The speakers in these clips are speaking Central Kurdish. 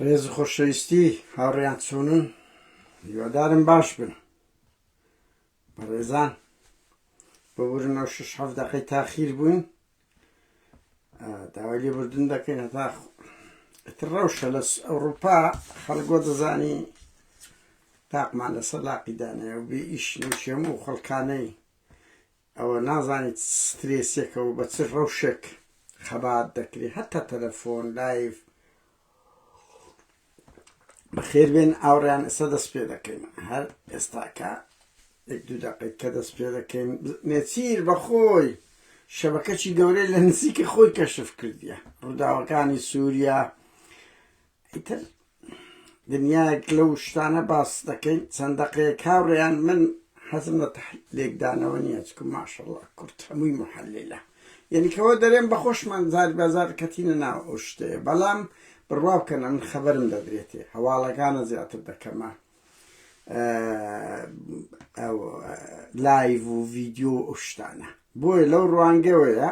ڕێز و خۆشەویستی هاوڕێیان چۆنن هیوادارم باش بن بەڕێزان ببورن ئەو شش حەفت دەقەی تاخیر بووین داوای لێبوردن دەکەین هەتا ئیتر ڕەوشە لە ئەوروپا خەڵک دەزانی تاقمان لەسەر لاقی دانایە و بێ ئیش نوچێم و خەڵکانەی ئەوە نازانیت سترێسێکە و بە چ ڕەوشێک خەبات دەکرێ هەتا تەلەفۆن live بەخێربێن ئاوڕیان ئێستا دەست پێ دەکەین هەر ئێستاکە یەک دوو دقیق کە دەست پێ دەکەین نێچیر بەخۆی شەبەکەکی گەورەی لە نزیکە خۆی کەشف کردیە ڕووداوەکانی سووریا ئیتر دنیایەک لەو شتانە باس دەکەین چەند دەقەیەک هاوڕێیان من حەزم لە لێکدانەوە نییە چکم ماشەڵڵا کورد هەمووی محەللە یعنی کەەوە دەرێن بە خۆشمان زار بازار کەتینە ناو ئەو شتەیە بەڵام بڕوا بکەن من خەبەرم دەدرێتێ هەواڵەکانە زیاتر دەکەمە live و ڤیدیۆ و شتانە بۆیە لەو ڕوانگەوەیە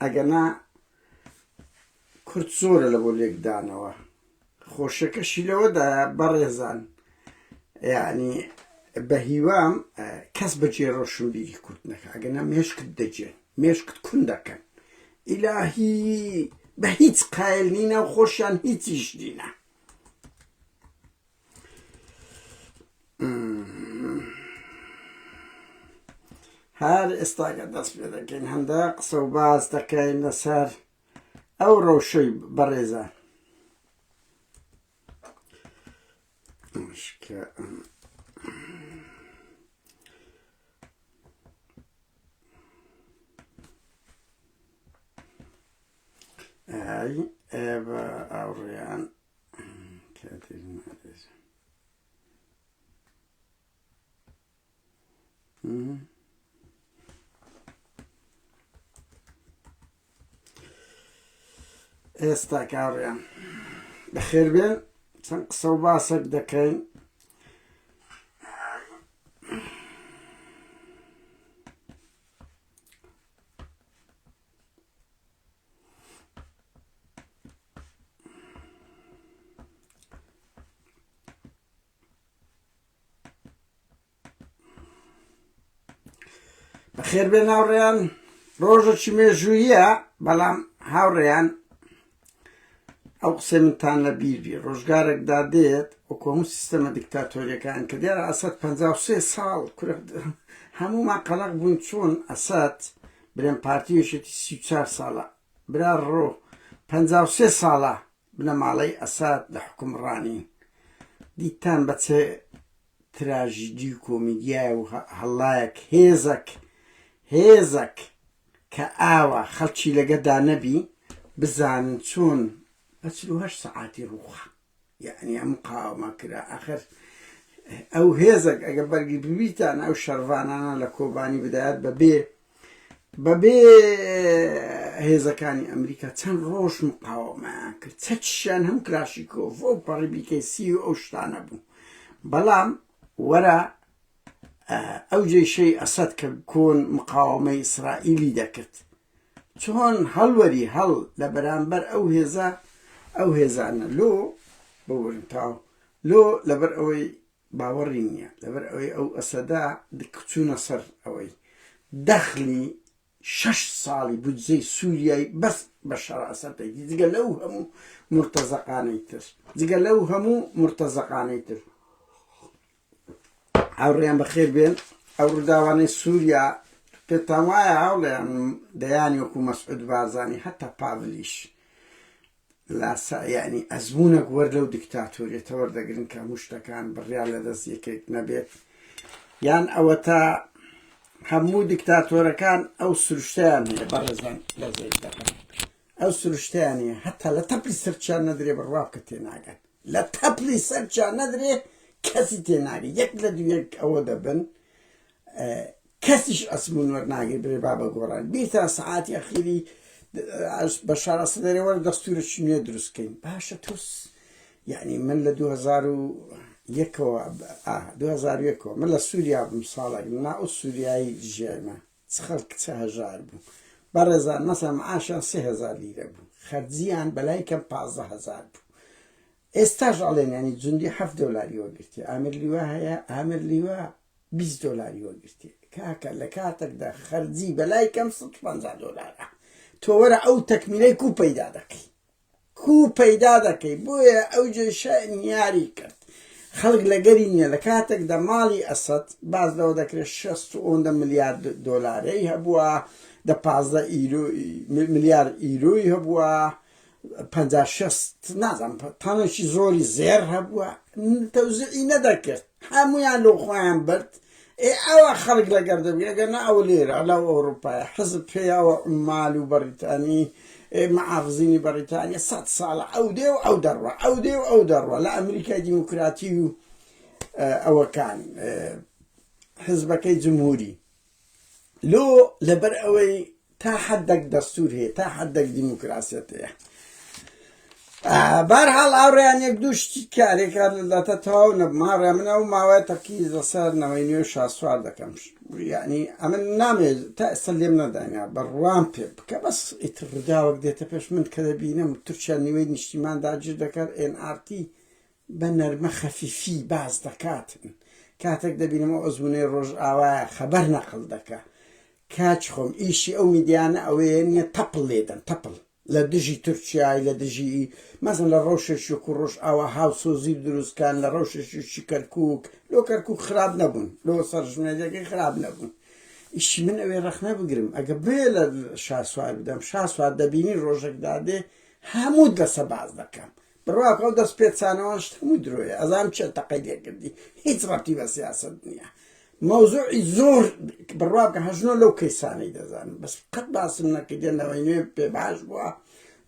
ئەگەنا کورد زۆرە لە بۆ لێکدانەوە خۆشەکەشی لەوەدایە بەڕێزان یعنی بە هیوام کەس بەجێ ڕۆشنبیری کورد نەکە ئەگەنا مێشکت دەجێن مێشکت کون دەکەن ئیلاهی بە هیچ قایل نینە و خۆشیان هیچیش نینە هەر ئێستاکە دەست پێ دەکەین هەندە قسە و باس دەکەین لەسەر ئەو ڕەوشەی بەڕێزە ئەی ئێوە ئاوڕێیان ئێستا کاڕیان بەخێربێن چەند قسە و باسێک دەکەین بەخێر بێن هاوڕێیان ڕۆژێکی مێژوویە بەڵام هاوڕێیان ئەو قسەی منتان لە بیر بی ڕۆژگارێکدا دێت وەکو هەموو سیستەمە دیکتاتۆریەکان کە دیارە ئەسەد 53 ساڵ کورە هەموومان قەلەق بوون چۆن ئەسەد برێن پارتی یەکێتی 34 ساڵە برا ڕۆ 53 ساڵە بنەماڵەی ئەساد لە حکومڕانین دیتان بە چ تراژیدی و کۆمیدیای و هەڵایەک هێزەک هێزەک کە ئاوا خەڵکی لەگەدا نەبی بزانن چۆن بە 48 سەعاتی ڕووخا یعنی ئەم مقاومە کرا ئەخر ئەو هێزەک ئەگە بەرگی ببیتان ئەو شەرڤانانە لە کۆبانی بدایەت بەبێ بەبێ هێزەکانی ئەمریکا چەند ڕۆژ مقاومەیان کرد چەکیشیان هەم کلاشیکۆف ئەو پەڕی بیکەسی و ئەو شتانە بوو بەڵام وەرە ئەو جێشەی ئەسەد کە کۆن مقاومەی ئیسرائیلی دەکرد چۆن هەڵوەری هەڵ لە بەرامبەر ئەو هێزە ئەو هێزانە لۆ ببورن تاو لۆ لەبەر ئەوەی باوەڕی نییە لەبەر ئەوەی ئەو ئەسەدە چوونە سەر ئەوەی دەخلی شەش ساڵی بودجەی سووریای بەس بەشار ئەسەد دەگی جگە لەو هەموو مرتەزەقانەی تر جگە لەو هەموو مرتەزەقانەی تر هاوڕێیان بەخێر بێن ئەو ڕووداوانەی سووریا پێتان وایە هاوڵێیان دەیانی وەکو مەسعود بارزانی هەتا پاڤلیش لاسا یعنی ئەزمونەک وەر لەو دیکتاتۆریەتە وەردەگرن کە هەموو شتەکان بڕیار لە دەست یەکێک نەبێت یان ئەوەتا هەموو دیکتاتۆرەکان ئەو سروشتیان هەیە بەڕێزان لە زەوی دەکەن ئەو سروشتیان هەیە هەتا لە تەپلی سەرچیان نەدرێ بڕوا بکە تێناگەن لە تەپلی سەرچیان نەدرێ کەسی تێناگە یەک لە دوو یەک ئەوە دەبن کەسیش ئەزموون وەرناگرێ برێ بابە گۆڕان بیرتان سەعاتی ئەخیری بەشار ئەسەد دەرێ وەرە دەستورێکی نوێ دروست کەین باشە تۆ یعنی من لە 2001ەوە 2001ەوە من لە سووریا بووم ساڵێک نا ئەو سووریایی ژیایمە چ خەڵک چ هەژار بوو بەڕێزان مەسەلەن معاشیان 3000 لیرە بوو خەرجیان بەلای کەم 15000 بوو. ئێستاش ئەڵێن یانی جوندی حەفت دۆلاری وەرگرتیە ئامر لیوا هەیە ئامر لیوا 20 دۆلاری وەرگرتیە کاکە لە کاتێکدا خەرجی بەلای کەم 150 دۆلارە تۆ وەرە ئەو تەکمیلەی کو پەیدا دەکەی کو پەیدا دەکەی بۆیە ئەو جێشە نیاری کرد خەڵک لەگەری نییە لە کاتێکدا ماڵی ئەسەد باز لەوە دەکرێت 6 ئۆندە ملیار دۆلارەی هەبووە دە 15 ئیرۆ ملیار ئیرۆی هەبووە 50 شەست نازانم تانێکی زۆری زێر هەبووە تەوزیعی نەدەکرد هەمویان لۆ خۆیان برد ئێ ئەوە خەڵک لەگەر دەبی ئەگەر نا ئەوە لێرە لەو ئەوروپایە حزب پێیاوە عومال و بەریتانی معافزینی بەریتانیا سەد ساڵە ئەو دێ و ئەو دەڕوا ئەو دێ و ئەو دەڕوا لە ئەمریکای دیموکراتی و ئەوەکان حزبەکەی جمهوری لۆ لەبەر ئەوەی تا حەدەک دەستور هەیە تا حەدەک دیموکراسیەت هەیە بارحاڵ هاوڕێیان یەک دوو شتی کارێکە لەتە تەواو نەبووم هاوڕێ من ئەو ماوەیە تەرکیز لەسەر نەوەی نوێ و شاسوار دەکەم یعنی ئەمن نامێ تا ئێستا لێم نەدانا بڕوام پێ بکە بەس ئیتر ڕووداوەک دێتە پێش من کە دەبینم تورکیا نیوەی نیشتیمان داگیر دەکات ئێن ئاڕ تی بە نەرمە خەفیفی باس دەکاتن کاتێک دەبینم ئەو ئەزموونەی ڕۆژئاوایە خەبەر نەقل دەکا کاک خۆم ئیشی ئەو میدیانە ئەوەیە نیە تەپڵ لێدەن تەپڵ لە دژی تورکیای لە دژی مەسەن لە ڕەوشێکی وەکو ڕۆژئاوا هاوسۆزی دروستکان لە ڕەوشێکی کەرکوک لۆ کەرکوک خراپ نەبوون لۆ سەرژمێریەکەی خراپ نەبوون ئیشی من ئەوێ ڕەخنە بگرم ئەگە بێ لە شاسوار بدەم شاسوار دەبینی ڕۆژێک دادێ هەموو دەسە باز دەکەم بڕوا بکە ئەو دەست پێچانەوە شت هەموو درۆیە ئەزانم چێ تەقەی لێکردی هیچ ڕەبتی بە سیاسەت نییە مەوزوعی زۆر بڕوا بکە هەژنۆ لەو کەیسانەی دەزانم بەس قەت باسم نەکردێ نەوەی نوێ پێ باش بووە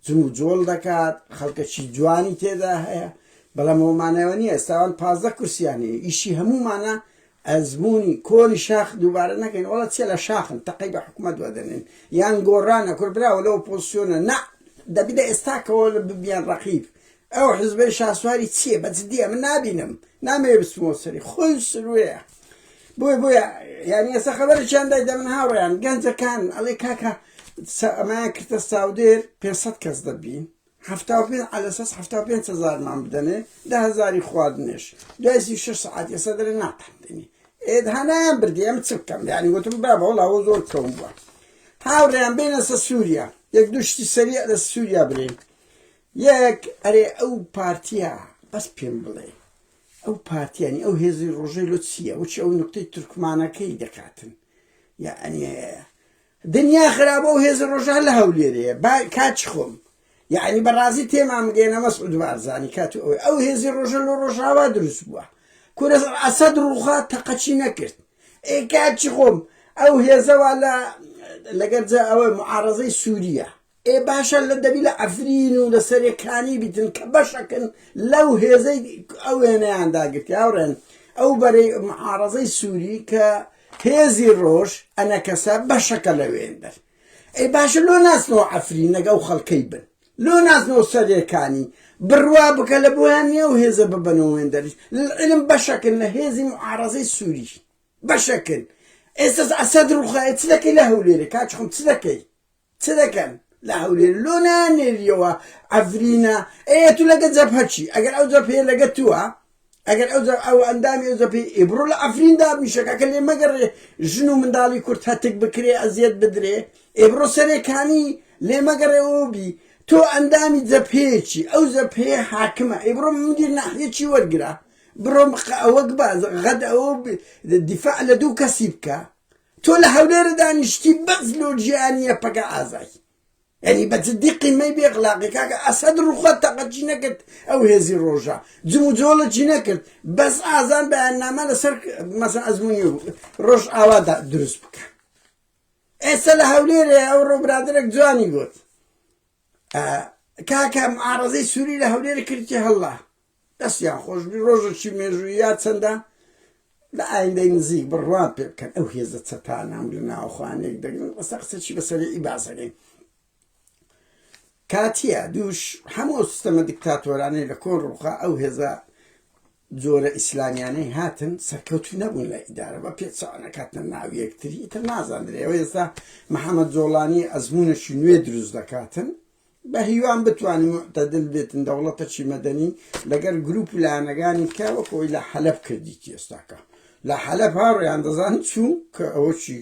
جموجۆڵ دەکات خەڵکەکی جوانی تێدا هەیە بەڵام ئەومانەوە نییە ئێستاوان 15 کورسیان هەیە ئیشی هەموومانە ئەزموونی کۆنی شاخ دووبارە نەکەین وەڵا چیە لە شاخن تەقەی بە حکومەت وەدەنێن یان گۆڕانە کورد براوە لە ئۆپۆزسیۆنە نا دەبی لە ئێستاکەوە ببیان ڕەقیب ئەو حزبەی شاسواری چییە بە جدیە من نابینم نامەوێ بچمەوە سەری خۆی سروەیە بۆیە بۆیە یعنی ئێستا خەبەرێکیان دای دەمن هاوڕێیان گەنجەکان ئەڵێ کاکە ئەمایان کردە ساودێر 500 کەس دەبین 75 عەلە سەس 75 هەزارمان بدەنێ دە هەزاری خواردنێش دوای 36 سەعات ئێستا دەرێ ناتان دەنێ ئێ هەنایان بردی ئەم چ بکەم یعنی وتم بابە وەڵا ئەوە زۆر کەم بووە هاوڕێیان بێنە سە سووریا یەک دوو شتی سەریع لە سووریا برێن یەک ئەرێ ئەو پارتیە بەس پێم بڵێ ئەو پارتیانی ئەو هێزی ڕۆژەی لۆ چییە وچی ئەو نقطەی تورکمانەکەی دەکاتن یعنی دنیا خراپە ئەو هێزە ڕۆژە لە هەولێرەیە با کاچ خۆم یعنی بەڕازی تێمان بگەێنە مەسعود بارزانی کات و ئەوەی ئەو هێزی ڕۆژە لە ڕۆژاوا دروست بووە کورە ئەسەد ڕوخا تەقەچی نەکرد ئێ کاچی خۆم ئەو هێزەوە لە لەگەر جا ئەوە معارەزەی سووریە ئێ باشە لە دەبی لە عەفرین و لە سەرێکانی بیتن کە بەشەکن لەو هێزەی ئەو وێنەیان داگرتی هاوڕێن ئەو بەرەی معارەزەی سووری کە هێزی ڕۆژ ئەنەکەسە بەشەکە لە وێندەر ئەی باشە لۆ ناسنەوە عەفرین نەک ئەو خەڵکەی بن لۆ ناسنەوە سەرێکانی بڕوا بکە لە بۆیان نییە ئەو هێزە ببەنەوە وێندەریش للعلم بەشەکن لە هێزی معارەزەی سووری بەشەکن ئێستاس ئەسەد ڕوخایە چ دەکەی لە هەولێرێ کاک خۆم چ دەکەی چ دەکەن لە هەولێر لۆ نانێریەوە عەفرینە ئێ تو لەگە جەبهە چی ئەگەر ئەو جەبهەیە لەگە تووە ئەگەر ئەو ئەو ئەندامی ئەو جەبهەی ئێ بڕۆ لە عەفرین دابنیشە کاکە لێ مەگەڕێ ژن و منداڵی کورد هەتک بکرێ ئەزیەت بدرێ ئێ بڕۆ سەرێکانی لێ مەگەڕێ ئەوە بی تۆ ئەندامی جەبهەیەکی ئەو جەبهەیە حاکمە ئێ بڕۆ مدیر ناحیەکی وەرگرە بڕۆ ئەوەک بە غەد ئەوە دیفاع لە دوو کەسی بکە تۆ لە هەولێر دانیشتی بەس لۆ گیانی یەپەگە ئازای یعنی بە جدی قیمەی بێ ئەخلاقی کاکە ئەسەد ڕوخە تەقەچی نەکرد ئەو هێزی ڕۆژە جموجۆڵەکی نەکرد بەس ئازان بەیاننامە لەسەر مەسە ئەزمموی ڕۆژ ئاوادا دروست بکە ئێستا لە هەولێرێ ئەو ڕۆ برادرێک جوانی گوت کاکە معارەزەی سووری لە هەولێر کردی هەڵا دەستیان خۆشبی ڕۆژێکی مێژوویە چەندە لە ئایندەی نزیک بڕوان پێ بکەن ئەو هێزە چەپانە لە ناوخوانێک دەگرن ئەستا قسەکی بەسەری باسەکەین کاتیە دووش هەموو ئەو سیستەمە دیکتاتۆرانەی لە کۆن ڕوخا ئەو هێزە جۆرە ئیسلامیانەی هاتن سەرکەوتو نەبوون لە ئیدارە بە پێچەوانە کاتنە ناو یەکتری ئیتر نازاندرێ ئەوە ئێستا محەممەد جۆڵانی ئەزمونێکی نوێ دروست دەکاتن. بە هیوام بتوانین معتدل بێتن دەوڵەتەکی مەدەنی لەگەر گروپ و لایەنەکانی کە وەکو ئەوی لە حەلەب کردیتی ئێستاکە لە حەلەب هاوڕێیان دەزان چوو کە ئەوە چی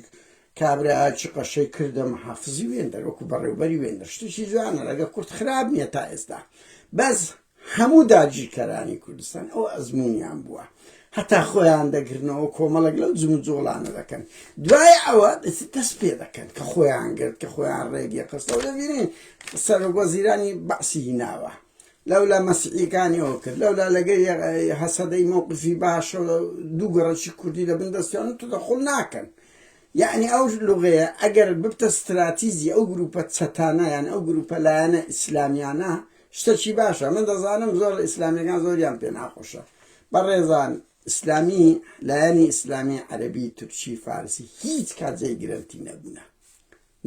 کابرایەکی قەشەی کردە محافزی وێندەر وەکو بەڕێوبەری وێندەر شتێکی جوانە لەگە کورد خراپ نییە تا ئێستا بەس هەموو داگیرکەرانی کوردستان ئەو ئەزموونیان بووە هەتا خۆیان دەگرنەوە کۆمەڵێک لەو جموجۆڵانە دەکەن دوای ئەوە دەست پێ دەکەن کە خۆیان گرت کە خۆیان ڕێگی خستەوە دەبینین سەرۆک وەزیرانی بەعسی هیناوە لەولا مەسیحیەکانی ئەوە کرد لەولا لەگەر هەسەدەی مەوقفی باشە دوو گەڕەکی کوردی لە بن دەستیان تدەخڵ ناکەن یەعنی ئەو لوغەیە ئەگەر ببتە ستراتیزی ئەو گروپە چەتانە یان ئەو گروپە لایەنە ئیسلامیانە شتەکی باشە من دەزانم زۆر لە ئیسلامیەکان زۆریان پێ ناخۆشە بەڕێزان ئیسلامی لایەنی ئیسلامی عەربی تورکی فارسی هیچ کات جێی گرەنتی نەبوونە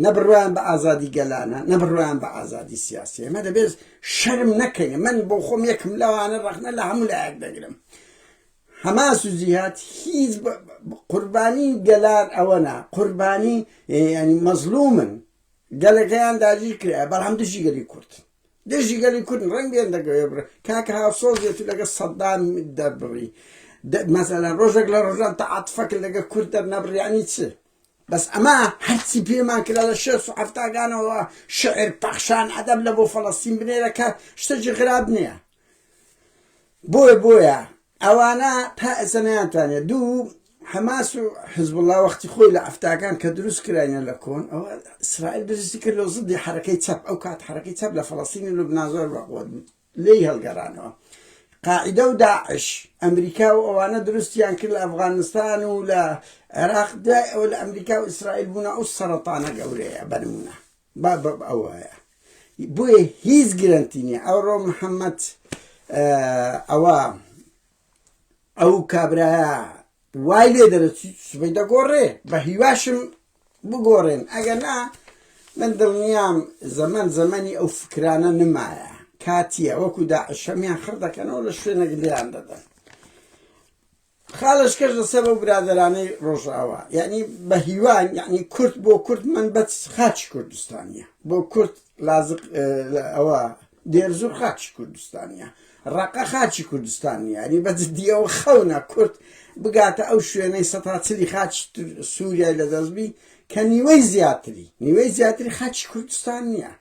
نە بڕوایان بە ئازادی گەلانە نە بڕوایان بە ئازادی سیاسی ئێمە دەبێت شەرم نەکەین من بۆ خۆم یەکم لەوانە ڕەخنە لە هەموو لایەک دەگرم حەماس و جیهاد هیچ قوربانی گەلان ئەوەنا قوربانی ینی مەزلومن گەلەکەیان داگیر کرا بەڵام دژی گەلی کورد دژی گەلی کورد ڕنگ بێن دەگەوێ بڕ کاکە هاوسۆزێت لەگە سەدام دەربڕی مەسەلەن ڕۆژێک لە ڕۆژان تەعاتفەک لەگە کورد دەرنەبڕیانی چ بەس ئەمە هەرچی پێمان کرا لە شێست و حەفتاکانەوە شعر پەخشان ئەدەب لە بۆ فەڵەستین بنێرە کە شتێکی خراپ نییە بۆیە بۆیە ئەوانە تا ئێستا نەیانتوانێت دوو حەماس و حزبوڵا وەختی خۆی لە ئەفتاکان کە دروست کراینە لە کۆن ئەوە ئیسرائیل دروستی کرد لە زدی حرەکەی چەپ ئەو کات حرەکەی چەپ لە فەڵەستین و لوبنان زۆر بەقوەت بوو لێی هەڵگەڕانەوە قاعدە و داعش ئەمریکا و ئەوانە دروستیان کرد لە ئەفغانستان و لە عێراق دوای ئەوە لە ئەمریکا و ئیسرائیل بوونە ئەو سەرەتانە گەورەیە بەنمونە با ئەوەیە بۆیە هیچ گرەنتی نییە ئەوڕۆ محەممەد ئەوە ئەو کابرایە وای لێ دەرەچی سبەی دەگۆڕێ بە هیواشم بگۆڕێن ئەگەر نا من دڵنیام زەمەن زەمەنی ئەو فکرانە نمایە کاتیە وەکو داعشەمیان خڕ دەکەنەوە لە شوێنێک لێیان دەدەن خاڵش کەش لەسەر ئەو برادەرانەی ڕۆژئاوا یعنی بە هیوان یعنی کورد بۆ کورد من بەس خاچی کوردستانیە بۆ کورد لازق ئەوە دێرزور خاچی کوردستانیە ڕقە خاچی کوردستانیە یعنی بە جدیەوە خەونە کورد بگاتە ئەو شوێنەی سەتا چلی خاچ سووریای لەدەستبی کە نیوەی زیاتری نیوەی زیاتری خاچی کوردستان نییە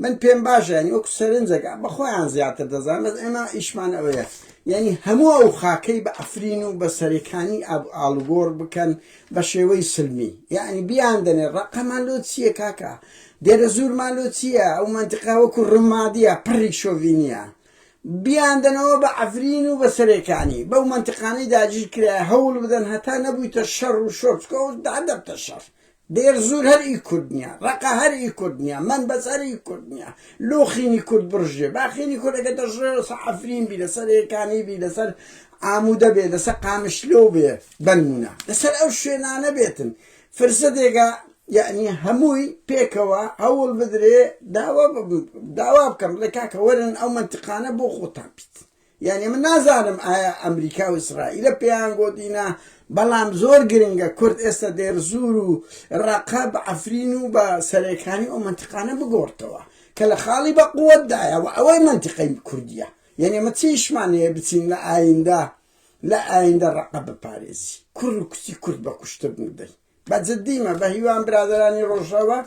من پێم باشە یانی وەکو سەرنجێک بە خۆیان زیاتر دەزانن بەس ئێمە ئیشمان ئەوەیە یعنی هەموو ئەو خاکەی بە ئەفرین و بە سەرێکانی ئاڵوگۆڕ بکەن بە شێوەی سلمی یعنی بیان دەنێ ڕقەمان لۆ چییە کاکە دێرە زورمان لۆ چییە ئەو منتیقا وەکو ڕمادیە پڕی شۆڤینیە بیاندەنەوە بە ئەفرین و بە سەرێکانی بەو منتیقانەی داگیر کرا هەوڵ بدەن هەتا نەبوویتە شەڕ و شۆڕ چکە دەبتە شەڕ دێر زور هەر ئی کورد نیە، ڕەقە هەر ئی کورد نیە، مەنبەج هەر ئی کورد نیە، لۆ خینی کورد بڕژێ، با خینی کورد ئەگەر دەڕژێ لەسەر عەفرین بی، لەسەر ێکانی بی، لەسەر عامودە بێ، لەسەر قامشلۆ بێ بەنمونە، لەسەر ئەو شوێنانە بێتن، فرسەتێکە یەعنی هەمووی پێکەوە هەوڵ بدرێ داوا داوا بکەم بڵێ کاکە وەرن ئەو مەنتیقانە بۆ خۆتان بیت. یانی من نازانم ئایا ئەمریکا و ئیسرائیلە پێیان گۆتینە بەڵام زۆر گرنگە کورد ئێستا دێرزور و ڕەقە بە عەفرین و بە سەرێکانی ئەو مەنتیقانە بگۆڕتەوە کە لە خاڵی بە قوتدایە و ئەوەی مەنتیقەی کوردیە یعنی ئەمە چیشمان هەیە بچین لە ئایندە لە ئایندە ڕەقە بپارێزی کوڕ و کچی کورد بە کوشتن بدەی بە جدیمە بە هیوام برادرانی ڕۆژئاوا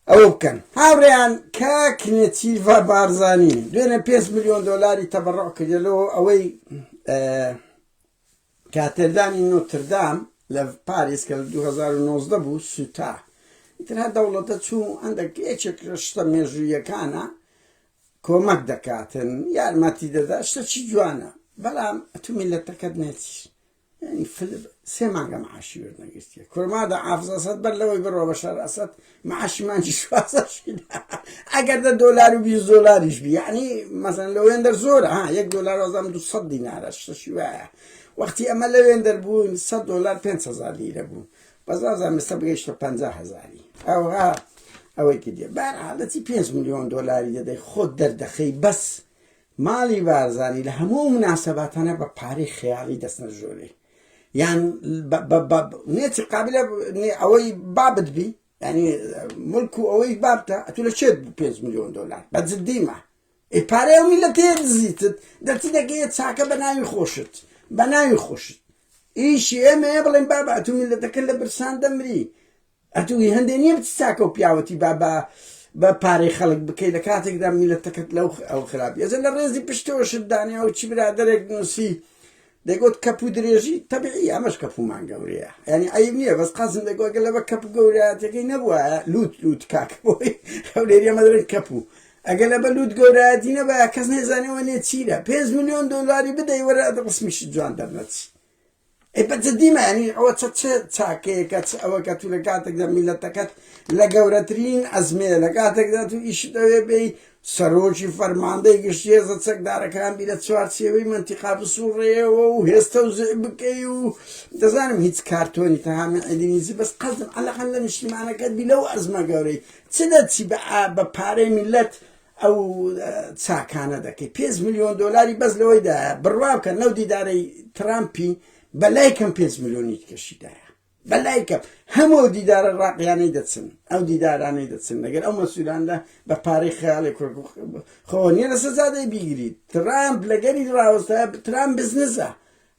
ئەوە بکەن. هاوڕێیان کاک نێچیرڤا بارزانی دوێنێ 5 ملیۆن دۆلاری تەبەڕع کردە لۆ ئەوەی کاتێردانی نۆتردام لە پاریس کە لە 2019 بوو سوتا ئیتر هەر دەوڵەتە چوو هەندێک یەکێک لە شتە مێژوویەکانە کۆمەک دەکاتن یارمەتی دەدا شتە چی جوانە بەڵام ئەتو میلەتەکەت نێچیر یانی فلپ سێ مانگە معاشی وەرنەگرتیە کورمادە حافز ئەسەد بەر لەوەی بڕۆ بەشار ئەسەد معاشی مانگی شوازەشی ئەگەر دە دۆلار و 20 دۆلاریش بی یعنی مەسەن لە وێندەر زۆرە ها یەک دۆلار وازم 200 دینارە شتەشی وایە وەختی ئەمە لە وێندەر بوون 100 دۆلار 5000 لیرە بوو بەس وازم ئێستا بگەیشتە 50 هەزاری ئەوها ئەوەی کردیە بارحاڵەتی 5 میلیۆن دۆلاری دەدەی خۆت دەردەخەی بەس ماڵی بارزانی لە هەموو ئەو مناسەباتانە بە پارەی خەیاڵی دەچنە ژۆرێ یان نێچی قابلە ئەوەی بابت بی. ینی ملک و ئەوەی بابتە ئەتو لە چێت بوو 5 میلیۆن دلار بە جدیمە ئەی پارەی ئەو میلەتەیە دزیتت دەچی دەگەیە چاکە بە ناوی خۆشت بە ناوی خۆشت ئیشی ئێمەیە بڵێن بابا ئەتو میلەتەکە لە برسان دەمری ئەتو هی هەندێ نییە بچی چاکە و پیاوەتی با بە بە پارەی خەڵک بکەی لە کاتێکدا میلەتەکەت لەو ئەو خراپی ئەزە لە ڕێزی پشتەوە شت دانێ ئەو چی برادەرێک نووسی دەگوت کەپ و درێژی تەبیعی ئەمەش کەپومان گەورەیە یعنی عیب نییە بەس قاسم دەگوت گەلە بە کەپ و گەورایەتەکەی نەبووە لوت لوت کاک بۆی هەولێریە مەدرن کەپ و ئەگەر لە بە لوت گەورایەتی نەبایە کەس نەیزانیەوە نێچیرە 5 میلیۆن دۆلاری بدەی وەرە ڕسمیشی جوان دەرنەچی ئەی بە جدی مانی ئەوە چە چ چاکەیەکە چ ئەوە کە تو لە کاتێکدا میلەتەکەت لە گەورەترین ئەزمەیە لە کاتێکدا تو ئیشت ئەوێ بێی سەرۆکی فەرماندەی گشتی هێزە چەکدارەکان بی لە چوارچێوەی مەنتیقا بسوڕێیەوە و هێز تەوزیع بکەی و دەزانم هیچ کارتۆنی تەهامی عیدینیزی بەس قەزم عەلەقەن لە نیشتیمانەکەت بی لەو ئەزمە گەورەی چ دەچی بە پارەی میلەت ئەو چاکانە دەکەی 5 میلیۆن دۆلاری بەس لەوەی دایە بڕوا بکە لەو دیدارەی ترامپی بەلای کەم 5 میلیۆنی کەشیدایە بەلای کەم هەموو ئەو دیدارە ڕاقیانەی دەچن ئەو دیدارانەی دەچن لەگەر ئەو مەسوولاندا بە پارەی خەیاڵی کوڕ خۆ نییە لە سەزادەی بیگریت ترامپ لەگەری ڕاوەستا ترامپ بزنسە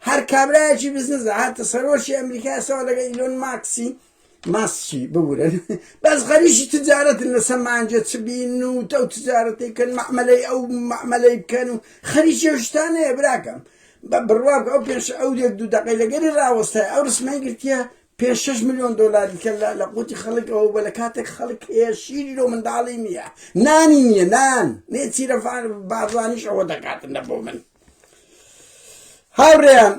هەر کابرایەکی بزنسە هاتە سەرۆکی ئەمریکا سەوە لەگە ئیلۆن ماکسی ماسکی ببورن بەس خەریکی تجارەتن لەسەر مانجە چ بین و ئەو تجارەتەی بکەن مەعمەلەی ئەو مەعمەلەی بکەن و خەریکی ئەو شتانەیە براکەم بە بڕوا بکە ئەو پێش ئەو یەک دوو دەقەی لەگەری ڕاوەستای ئەو ڕسمەی گرتیە پێ شەش میلیۆن دۆلاری کە لە قوتی خەڵک ئەوە بە لە کاتێک خەڵک هەیە شیری لۆ منداڵی نییە نانی نییە نان نێچیرە بارزانیش ئەوە دەکاتن لە بۆ من هاوڕێیان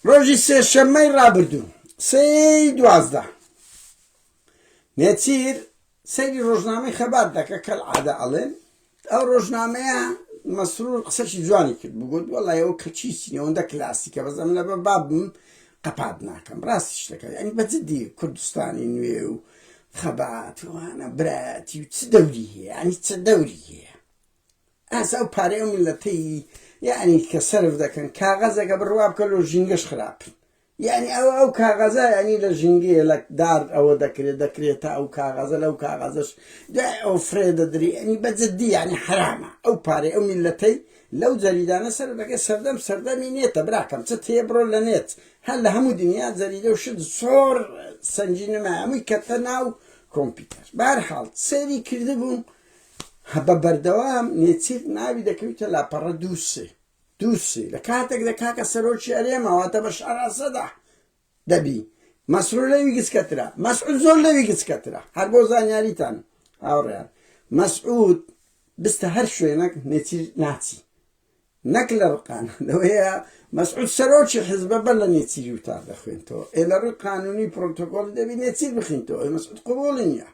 ڕۆژی سێشەممەی ڕابردوو سێی 12 نێچیر سەیری ڕۆژنامەی خەبات دەکە کەلعادە ئەڵێن ئەو ڕۆژنامەیە مەسرور قسەشی جوانی کرد بگوت وەڵای ئەو کەچی چینە ئەوەندە کلاسیکە بەس ئەمن لە بە بابم قەپات ناکەم ڕاستیش دەکات یعنی بە جدی کوردستانی نوێ و خەبات وانە برایەتی و چ دەوری هەیە یعنی چ دەوری هەیە ئاسا ئەو پارەی ئەو میلەتەی یعنی کە سەرف دەکەن کاغەزەکە بڕوا بکە لۆ ژینگەش خراپن یانی ئەو ئەو کاغەزە یانی لە ژینگەیە لە دار ئەوە دەکرێت دەکرێتە ئەو کاغەزە لەو کاغەزەش دوای ئەو فرێ دەدری ئەنی بە جدی یانی حرامە ئەو پارەی ئەو میلەتەی لەو جەریدانە سەر دەکەی سەردەم سەردەمی نێتە براکەم چ تێ بڕۆ لە نێت هەر لە هەموو دنیا جەریدە و شت زۆر سەنگی نەما هەمووی کەتە ناو کۆمپیوتەر بارحاڵ سەیری کردبووم بە بەردەوام نێچیر ناوی دەکەویتە لاپەڕە دوو سێ دوو سێ لە کاتێکدا کاکە سەرۆکی هەرێمە واتە بە شاراسەدا دەبی مەسرور لەوی گچکەترە مەسعود زۆر لەوی گچکەترە هەر بۆ زانیاریتان هاوڕێیان مەسعود بستە هەر شوێنێک نێچیر ناچی نەک لە ڕقان لەوەیە مەسعود سەرۆکی حزبە بەر لە نێچیری وتار دەخوێنتەوە ئێ لە ڕووی قانونی پرۆتۆکۆڵی دەبی نێچیر بخینتەوە ئێ مەسعود قبوڵی نییە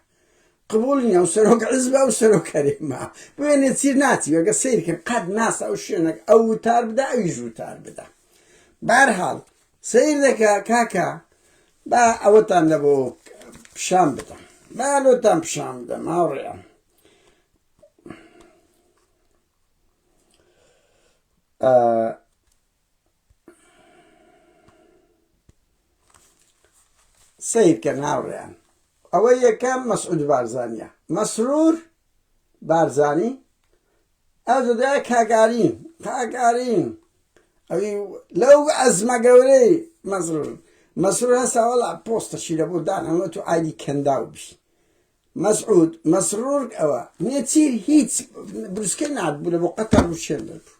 قبوڵ نیە ئەو سەرۆک حزبە ئەو سەرۆک هەرێمە بۆیە نێچیر ناچی وەگە سەیرکەن قەت ناسە ئەو شوێنێک ئەو وتار بدە ئەویش وتار بدە بارحاڵ سیر دەکە کاکە با ئەوەتان لە بۆ پیشان بدەم با لۆتان پیشان بدەم هاوڕێیان سەیرکەن هاوڕێیان ئەوە یەکەم مەسعود بارزانیە مەسرور بارزانی ئەو کاگارین کاگارین ئەوی لەو ئەزمە گەورەی مەسرور مەسرور هەستا وەڵا پۆستەشی لە بۆ دانەوە تو ئایدی کەنداو بی مەسعود مەسرور ئەوە نێچیر هیچ بروسکەی ناردبوو لە بۆ قەتەر و شێندەر بوو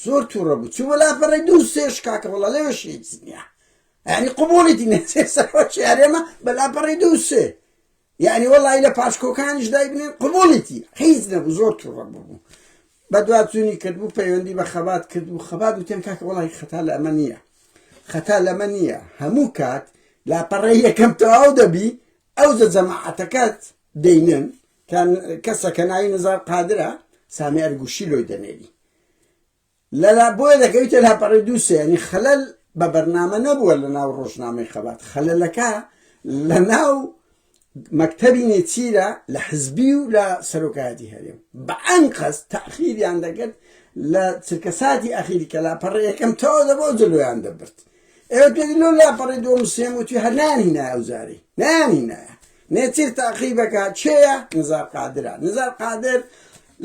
زۆر تووڕە بوو چوو وەلا پەڕی دوو سێش کاکە وەڵا لەوێش هیچ نییە یعنی قبوڵیتی نێچیر سەرۆکی هەرێمە بە لاپەڕی دوو سێ یعنی وەڵی لە پاشکۆکانیش دای بنێن قبوڵیتی هیچ نەبوو زۆر تووڕە بوو بەدواچوونی کردبوو پەیوەندی بە خەبات کردبوو خەبات وتیان کاکە وەڵی خەتا لە ئەمە نییە خەتا لەمە نییە هەموو کات لاپەڕەی یەکەم تەواو دەبی ئەوجە جەماعەتەکەت دەینن کەسە کە ناوی نزار قادرە سامی ئەرگوشی لۆی دەنێری لەلا بۆیە دەکەویتە لاپەڕی دوو سێ ینی خەلەل بە بەرنامە نەبووە لە ناو ڕۆژنامەی خەبات خەلەلەکە لە ناو مەکتەبی نێچیرە لە حزبی و لە سەرۆکایەتی هەرێم بە ئەنقەست تاخیریان دەکرد لە چرکەساتی ئەخیری کە لاپەڕە یەکەم تەواو دەبەوە جلۆیان دەبرد ئێوە پێ لۆ لاپەڕی دووەم و سێم وتی هەر نانی نایە ئەو جارەی نانی نایە. نێچیر تاقیبەکە چێە؟ نزار قادرە. نزار قادر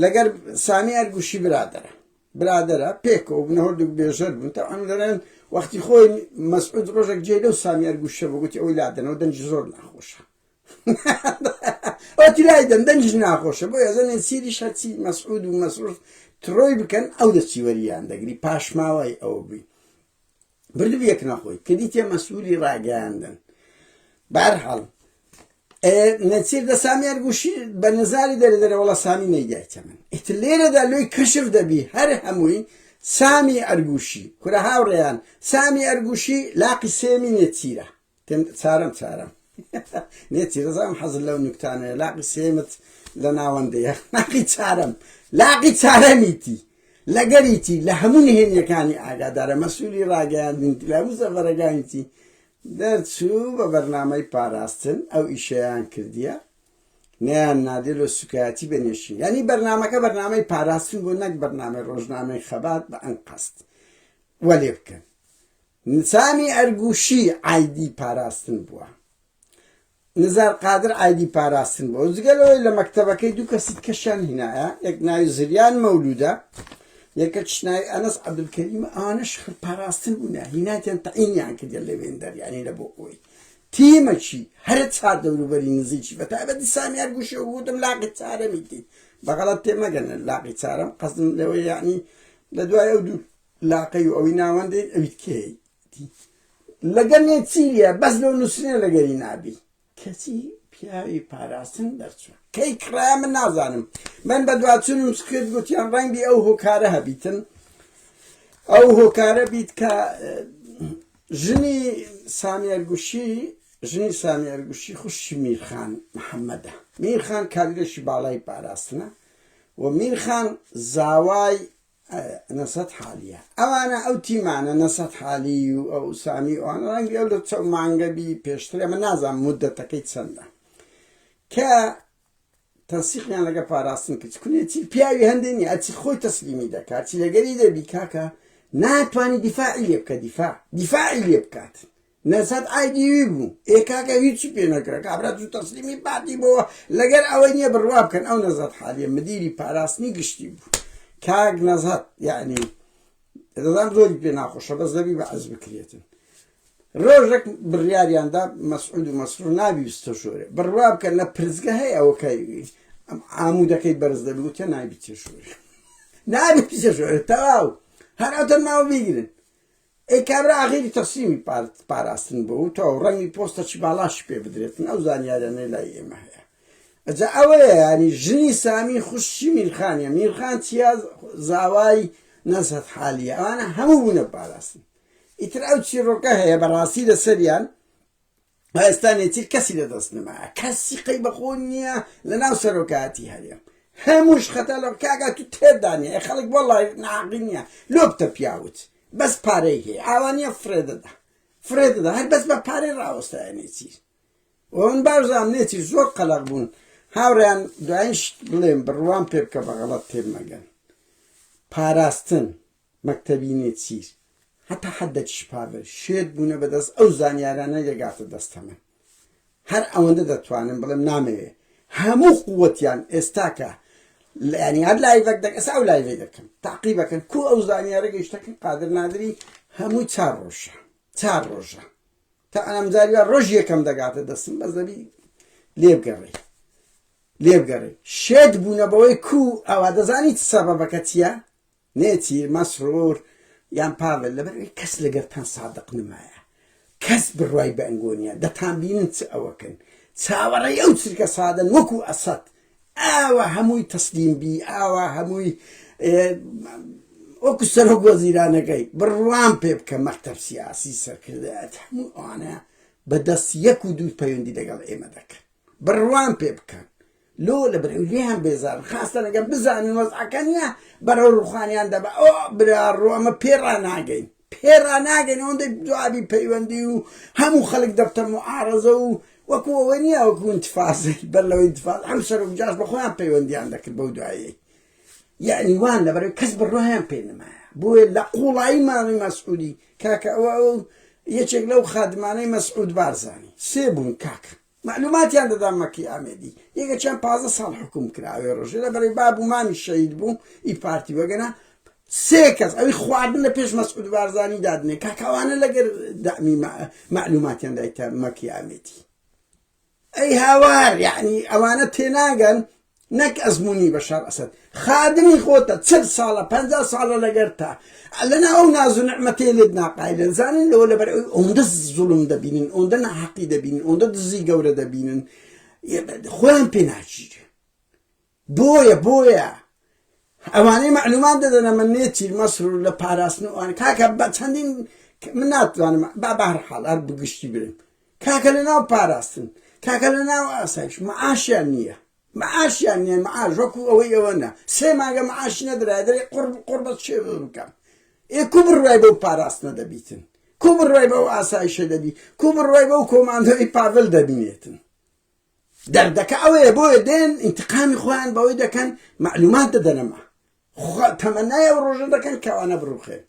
لەگەر سامی ئەرگوشی برادەرە. برادەرە پێکەوە بوون هەردووک بێژەر بوون تەعام دەڵێن وەختی خۆی مەسعود ڕۆژێک جێ لەو سامی ئەرگوشە بوو گوتی ئەوی لادەنەوە دەنگی زۆر ناخۆشە ئەوتی لای دەن دەنگیش ناخۆشە بۆ ئێزە نێچیریش هەرچی مەسعود و مەسرور ترۆی بکەن ئەو دەچی وەریان دەگری پاشماوەی ئەوە بووی بردبوو یەک نەخۆی کردیتە مەسئولی ڕاگەیاندن بەهەرحاڵ نەچیر دە سامی ئەرگوشی بە نزاری دەرێ دەرێ وەڵا سامی نەیدایتە من ئیتر لێرەدا لۆی کەشف دەبی هەر هەمووی سامی ئەرگوشی کورە هاوڕێیان سامی ئەرگوشی لاقی سێمی نێچیرە تێم چارەم چارەم نێچیر ڕزام حەزت لەو نوکتانەیە لاقی سێمت لە ناوەندەیە لاقی چارەم لاقی چارەمیتی لەگەریتی لە هەموو نهێنیەکانی ئاگادارە مەسوولی ڕاگەیاندن لە هەموو سەفەرەکانیتی دەرچوو بە بەرنامەی پاراستن ئەو ئیشەیان کردیە نیان نادێ لۆ سوکایەتی بە نێشین یعنی بەرنامەکە بەرنامەی پاراستن بۆ نەک بەرنامەی ڕۆژنامەی خەبات بە ئەنقەست وەلێ بکەن سامی ئەرگوشی عایدی پاراستن بووە. نزار قادر عایدی پاراستن بووە. جگە لەوەی لە مەکتەبەکەی دوو کەسی کەشیان هینایە، یەک ناوی زریان مەولودە، یەکەکیش ناوی ئەنەس عەبدولکەریمە، ئەوانەش پاراستن بوونە، هیناتیان تەعینیان کردە لەوێندەر، یانی لە بۆ ئەوەی تیمەکی هەرە چار دەوروبەری نزیکی بە تایبەتی سامی ئەرگوشی و گوتم لاقی چارەمیتی بە غەڵەت تێ مەگەنە لاقی چارەم قەزم لەوەی یعنی لە دوای ئەو دوو لاقەی و ئەوی ناوەندەی ئەویت کێیتی لەگەر نێچیریە بەس لۆ نووسینە لەگەری نابی کەچی پیاوی پاراستن دەرچوە کەی کڕا من نازانم من بە دواچونم کرد گوتیان ڕەنگی ئەو هۆکارە هەبیتن ئەو هۆکارە بیت کە ژنی سامی ئەرگوشی ژنی سامی ئەرگوشی خوشی میرخان محەممەدە میرخان کادرێکی باڵای پاراستنە و میرخان زاوای نەسەد حالیە ئەوانە ئەو تیمانە نەسەد حالی و ئەو سامی ئەوانە ڕەنگی ئەو لە چەو مانگە بی پێشتر ئەمە نازانم مدەتەکەی چەندە کە تەنسیقیان لەگە پاراستن کرد کونێتی پیاوی هەندێ نیە ئەچی خۆی تەسلیمی دەکات چی لەگەری دەبی کاکە ناتوانانی دیفاعی لێ بکە دیفاع دیفاعی لێ بکات نەزاد ئایدیوی بوو ئێ کاکە هیچی پێ نەکرا کابرا تو تەسلیمی پارتی بۆوە لەگەر ئەوەی نییە بڕوا بکەن ئەو نەزاد حالیە مدیری پاراستنی گشتی بوو کاک نەزاد یعنی دەزانم زۆری پێ ناخۆشە بەس دەبی بە عەز بکرێتن ڕۆژێک بڕیاریاندا مەسعود و مەسرور نابی بستە ژۆرێ بڕوا بکەن لە پرسگە هەیە ئەوە کە ئامودەکەی بەرز دەبی وتە نابی چێ ژۆرێ نابی بچێ ژۆرێ تەواو هەر ئەوتە ناو بیگرن ئەی کابرا ئاخیری تەسلیمی پارت پاراستن بۆ و تەواو ڕەنگی پۆستەکی باڵاشی پێ بدرێتن ئەو زانیاریانەی لای ئێمە هەیە ئەجا ئەوەیە ینی ژنی سامی خوشکی میرخانە میرخان چیا زاوای نەزهەت حالیە ئەوانە هەموو بوونە پاراستن ئیتر ئەو چیڕۆکە هەیە بەڕاستی لەسەریان ئێستا نێچیر کەسی لە دەست نەمایە کەس سیقەی بەخۆ نییە لە ناو سەرۆکایەتی هەرێم هەمووش خەتا لە کاکا تو تێدانێ خەڵک وەڵای ناقی نییە لۆ بتە پیاوت بەس پارەی هەیە ئاوا نییە فرێ دەدا فرێ دەدا هەر بەس بە پارەی ڕاوەستایە نێچیر من بارزان نێچیر زۆر قەلەق بوون هاوڕیان دوایین شت بڵێم بڕوام پێ بکە بە غەڵەت تێ مەگەن پاراستن مەکتەبی نێچیر هەتا حەدەکیش پاڤل شێت بوونە بەدەست ئەو زانیارانەی دەگاتە دەستەمن هەر ئەوەندە دەتوانم بڵێم نامەوێ هەموو قوتیان ئێستاکە ینی هەر live ەک دەک ئێستا ئەو live ەی دەکەم تاقیبەکەن کو ئەو زانیارە گەیشتەکەن قادر نادری هەمووی چار ڕۆژە چار ڕۆژە تا ئەم جاریوە ڕۆژ یەکەم دەگاتە دەستم بەس دەبی لێبگەڕێ لێبگەڕێ شێت بوونە بەوەی کو ئەوە دەزانی چ سەبەبەکە چییە نێچیر، مەسرور یان پاڤل لەبەر ئەوەی کەس لەگەرتان سادق نمایە کەس بڕوای بە ئەنگۆ نیە دەتانبینن چ ئەوەکەن چاوەڕێی ئەو چرکە سادەن وەکو ئەسەد ئاوا هەمووی تەسلیم بی ئاوا هەمووی وەکو سەرۆک وەزیرانەکەی بڕوام پێ بکە مەکتەب سیاسی سەرکردایەت هەموو ئەوانە بە دەست یەک و دوو پەیوەندی لەگەڵ ئێمە دەکەن بڕوام پێ بکەن لۆ لەبەر ئەوی لێیان بێزارن خاستە لەگەر بزانن وەزعەکە نییە بەرەو ڕوخانیان دەبا ئۆ برا ڕۆ ئەمە پێ ڕاناگەین پێ ڕاناگەین ئەوەندەی جوابی پەیوەندی و هەموو خەڵک دەبتە معارەزە و وەکو ئەوە نییە وەکو انتفاضەی بەر لەوەی انتفاض هەم سەرۆک جاش بە خۆیان پەیوەندیان دەکرد بەو دوایەی یعنی وان لەبەر کەس بڕوایان پێ نمایە بۆیە لە قوڵایی ماڵی مەسعودی کاکە ئەوە ئەو یەکێک لەو خادمانەی مەسعود بارزانی سێ بوون کاکە. مەعلوماتیان دەدا مەکی ئامێدی یەکەکیان 15 ساڵ حکوم کرا ئەوێ ڕۆژێ لە بەرەی باب و مامی شەهید بوو ئی پارتی وەگەنا سێ کەس ئەوی خواردن لە پێش مەسعود بارزانی دادنێ کاکاوانە لەگەر دەعمی مەعلوماتیان دایتە مەکی ئامێدی ئەی هاوار یعنی ئەوانە تێناگەن نەک ئەزموونی بەشار ئەسەد خادمی خۆتە چل ساڵە پەنجا ساڵە لەگەرتە لەنا ئەو ناز و نعمەتەی لێت ناقایلن زانن لەوە لەبەر ئەوەی ئەوەندە زوڵم دەبینن ئەوەندە ناحەقی دەبینن ئەوەندە دزی گەورە دەبینن خۆیان پێ ناگیرێ بۆیە بۆیە ئەوانەی مەعلومات دەدەنە من نێچیر مەسرور لە پاراستن و ئەوانە کاکە بە چەندین من ناتوانم با بە هەر حاڵ هەر بگشتی برم کاکە لە ناو پاراستن کاکە لە ناو ئاسایش معاشیان نییە معاشیان نییە معاش وەکو ئەوەی ئەوە نە سێ مانگە معاشی نەدرایە دەرێ قڕ قڕ بە چێ بکەم ئێ کو بڕوای بەو پاراستنە دەبیتن کو بڕوای بەو ئاسایشە دەبی کو بڕوای بەو کۆماندۆی پاڤل دەبینێتن دەردەکە ئەوەیە بۆیە دێن ئینتقامی خۆیان بەوەی دەکەن مەعلومات دەدەنەمە تەمەنای ئەو ڕۆژە دەکەن کەوانە بڕوخێن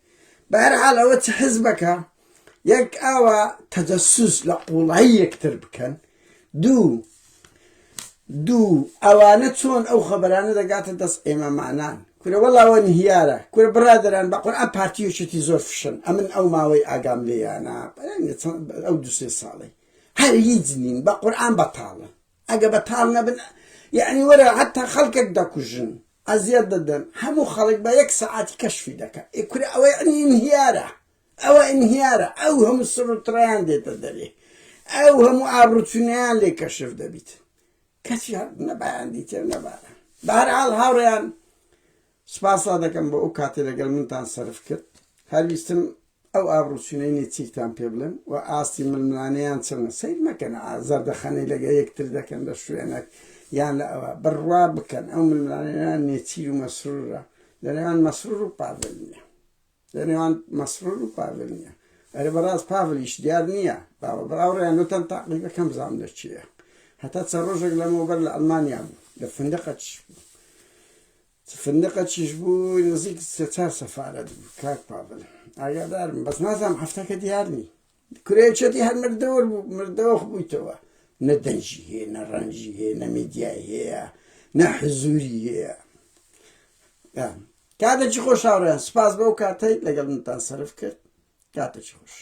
بەهەرحاڵ ئەوە چ حزبەکە یەک ئاوا تەجەسوس لە قوڵایی یەکتر بکەن دوو دوو ئەوانە چۆن ئەو خەبەرانە دەگاتە دەست ئێمەمانان کورە وەڵاوە نهیارە کورە برادران بە قورئان پارتی یەکێتی زۆر فشن ئەمن ئەو ماوەی ئاگام لێیانە ئەو دوسێ ساڵی هەر هیچ نین بە قورئان بەتاڵن ئەگە بەتاڵ نەبن یعنی وەرە حتا خەڵکێک دەکوژن ئەزیەت دەدەن هەموو خەڵک بە یەک سەعاتی کەشفی دەکە ئێ کورە ئەوە یعنی ئینهیارە ئەوە ئینهیارە ئەو هەموو سڕ و تڕیان دێتە دەرێ ئەو هەموو ئابڕوچونیان لێ کەشف دەبیت کەچی هەر نەبایان دیتێ نەبارە بەهەرحاڵ هاوڕێیان سپاسا دەکەم بۆ ئەو کاتێ لەگەڵ منتان سەرف کرد هەر ویستم ئەو ئابڕوچوونەی نێچیرتان پێ بڵێم و ئاستی ململانێیان چەنە سەیر مەکەن زەردەخەنەی لەگە یەکتر دەکەن لە شوێنێک یان لە ئەوە بڕوا بکەن ئەو ململانێیان نێچیر و مەسرورە لە نێوان مەسرور و پاڤل نییە لە نێوان مەسرور و پاڤل نییە ئەرێ بەڕاست پاڤلیش دیار نییە باوە بڕاوڕیان وتم تاقیبەکەم بزانم لە چییە هەتا چەند ڕۆژێک لەمەوبەر لە ئەڵمانیا بوو لە فندقە چ بوو فندقە چیش بوو نزیک سێ چار سەفارەت بوو کاک پاڤل ئاگادارم بەس نازانم هەفتەکە دیار نی کورەیەکێتی هەر مردەوە بوو مردەوە بوویتەوە نە دەنگی هەیە نە ڕەنگی هەیە نە میدیای هەیە نە حزوری هەیە کاتێکی خۆش هاوڕێیان سپاس بەو کاتەی لەگەڵ منتان سەرف کرد کاتێکی خۆش.